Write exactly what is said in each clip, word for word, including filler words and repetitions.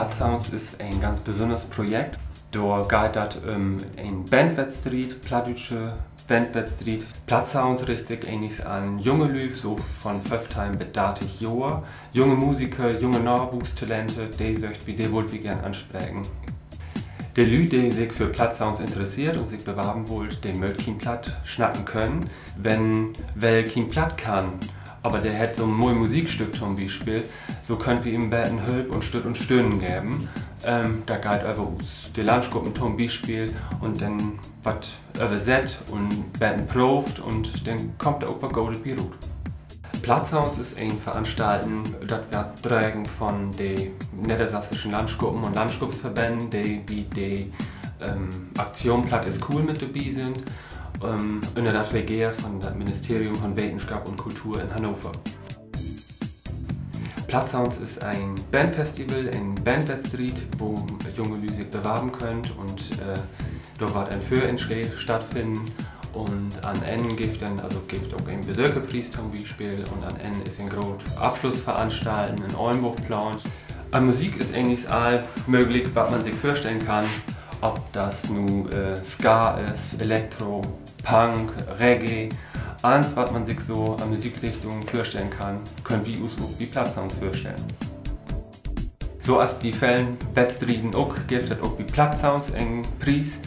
Plattsounds is en ganz besünners Projekt. Dor geiht dat üm en Bandwettstriet, plattdüütsche Bandwettstriet. Plattsounds richt sik egentlich an junge Lüüd, so von föffteihn bit dörtig Johr. Junge Musiker, junge Nawuchstalente, de söcht wi, de wüllt wi geern anspreken. De Lüüd, de sik för Plattsounds interesseert un sik bewarven wüllt, de mööt kien Platt snacken könen. Wenn well kien Platt kann, aver de hett so 'n moi Musikstück to'n Bispeel, so köönt wi em beten Hülp un Stütt un Stünn geven. Dat geiht över us, de Landsgruppen to'n Bispeel, un denn wat översett un beten proovt un denn kummt dor ok wat Godes bi rut. Plattsounds is en Veranstalten, dat warrt dregen von de Neddersassischen Landsgruppen un Landsgruppsverbänn, de bi de Aktion Platt is cool mit dorbi sünd, ünner dat Regeer von dat Ministerium von Wetenschop un Kultur in Hannover. Plattsounds is en Bandfestival, en Bandwettstriet, wo junge Lüüd sik bewarven köönt un dor warrt en Vörinschriev stattfinnen. Un an Enn gifft denn, also gifft ok en Besökerpries to'n Bispeel un an Enn is en groot Afslussveranstalten in Ollnborg plaant. An Musik is egentlich all mööglich, wat man sik vörstellen kann. Of dat nu Ska is, Elektro, Punk, Reggae, allens, wat man sik so an Musikrichtungen vörstellen kann, köönt wi us ok bi Plattsounds vörstellen. So as bi velen Wettstrieden ok gifft dat ok bi Plattsounds en Pries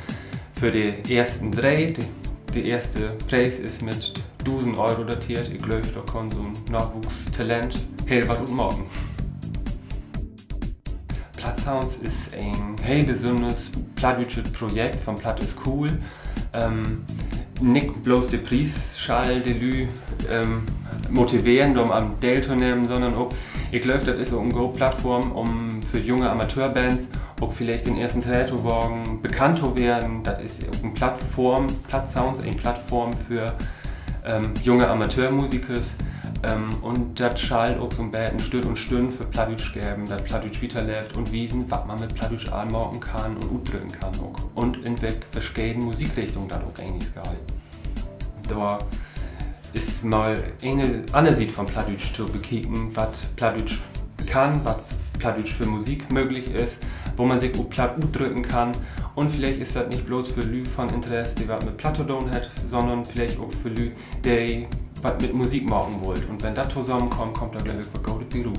för de eersten dree. De eerste Pries is mit dusend Euro doteert. Ik glööv, dor kann so'n Nawuchstalent heel wat ut maken. Plattsounds is en heel besünners plattdüütschet Projekt von Platt is cool. Nich blots de Pries schall de Lüüd motiveren, dor an deeltonehmen, sünnern ok, ik glööv, dat is ok en gode Plattform, üm för junge Amateurbands ok villicht den eersten Trett to wagen, bekannt to weern. Dat is ok en Plattform, Plattsounds, en Plattform för junge Amateurmusikers. Un dat schall ok so'n beten Stütt un Stünn för Plattdüütsch geven, dat Plattdüütsch wieterleevt un wiesen, wat man mit Plattdüütsch all maken kann un utdrücken kann ok. Un in welk verscheden Musikrichtungen dat ok egentlich geiht. Dor is mal ene anner Siet von Plattdüütsch to bekieken, wat Plattdüütsch kann, wat Plattdüütsch för Musik mööglich is, wo man sik op Platt utdrücken kann. Un villicht is dat nich blots för Lüüd von Interess, de wat mit Platt to doon hett, sünnern villicht ok för Lüüd, de wat mit Musik maken wüllt. Un wenn dat tosamenkummt, kummt dor, glööv ik, wat Godes bi rut.